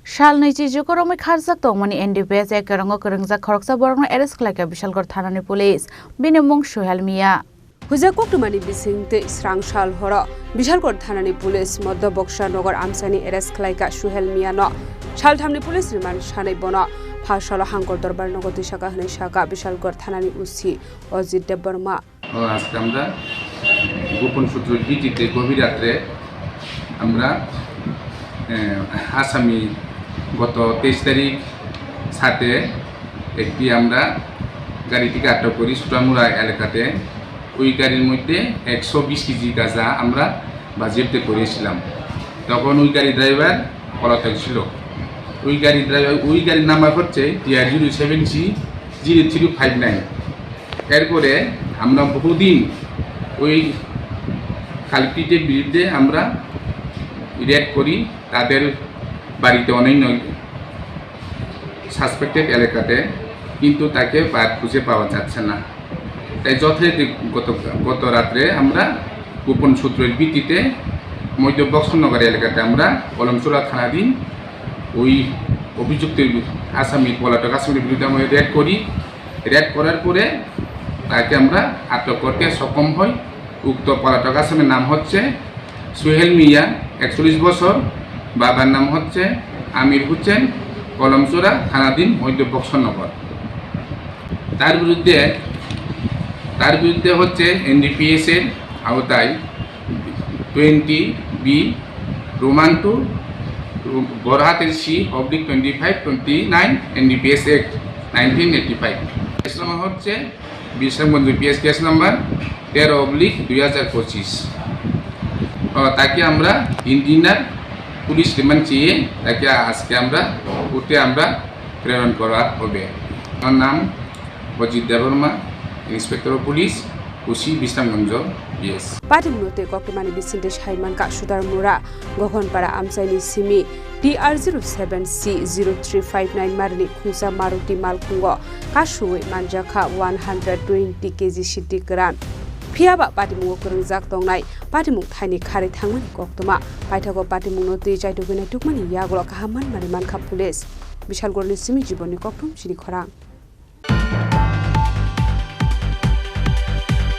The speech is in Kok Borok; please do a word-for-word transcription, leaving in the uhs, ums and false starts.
Salni chijuko romwi kharjak tongmani N D P S A kerongo kwrwngjak khoroksa borokno arrest khlaikha Bishalgarh thanani police. Bini mung Suhel Mia. Huja koktwmani bisingtwi srang sal horo Bishalgarh thanani police Moddo Boksa Nagar amchaini arrest khlaikha Suhel Miano. Salthamni police remand sanai bono. Pha salo Hangkor Dorbar nogo twisakha hwnwi sakha Bishalgarh thanani O C Ajit Debbarma. ও আজকে আমরা গোপন সূত্রের ভিত্তিতে গভীর রাত্রে আমরা, আহ, আসামি গত তেইশ তারিখ সাথে একটি আমরা গাড়ি থেকে আটক করি সুটামুড়া এলাকাতে। ওই গাড়ির মধ্যে একশো বিশ কেজি গাঁজা আমরা বাজেয়াপ্ত করেছিলাম। তখন ওই গাড়ি ড্রাইভার পলাতক ছিল। ওই গাড়ি ড্রাইভার, ওই গাড়ির নাম্বার হচ্ছে T R zero seven C zero three five nine। এরপরে আমরা বহুদিন ওই কালপ্রিটের বিরুদ্ধে আমরা রেড করি, তাদের বাড়িতে অন্যান্য সাসপেক্টেড এলাকাতে, কিন্তু তাকে আর খুঁজে পাওয়া যাচ্ছে না। তাই যথারীতি গত, গত রাত্রে আমরা গোপন সূত্রের ভিত্তিতে মধ্য বক্সনগর এলাকাতে আমরা কলমচোরা থানাধীন ওই অভিযুক্ত আসামি, পলাতক আসামির বিরুদ্ধে আমরা রেড করি। রেড করার পরে তাকে আমরা আটক করতে সক্ষম হই। উক্ত পলাতক আসামির নাম হচ্ছে সুহেল মিয়া, একচল্লিশ বছর, বাবার নাম হচ্ছে আমির হোসেন, কলমচোরা থানাধীন মধ্য বক্সনগর। তার বিরুদ্ধে, তার বিরুদ্ধে হচ্ছে এনডিপিএস এর আওতায় টোয়েন্টি বি, রোমান টু, বড় হাতের C oblique twenty five twenty nine, NDPS act nineteen eighty five. Case number হচ্ছে বিশ্রামগঞ্জ পিএস কেস নাম্বার তেরো অবলিক দুই হাজার পঁচিশ। আহ, তাকে আমরা তিন দিন আর পুলিশ রিমান্ড চেয়ে তাকে আজকে আমরা কোর্টে আমরা প্রেরণ করা হবে। আমার নাম Ajit Debbarma, inspector of police, OC Bishramganj PS. Patimung tei koktwmani bisingtwi sai mankha Sudarmura, Gokhonpara amchaini simi T R zero seven C zero three five nine marini khungsa Maruti malkhungo kasui manjakha one hundred twenty K G siti kwran. Phiyaba patimungo kwrwngjak tongnai patimung thaini kharwi thangmani koktwma. Paithago patimungno twi chaitugwi naitukmani yagulo kaham manmani mankha police. Bishalgarhni simi Jibonni Kokthum chini khorang.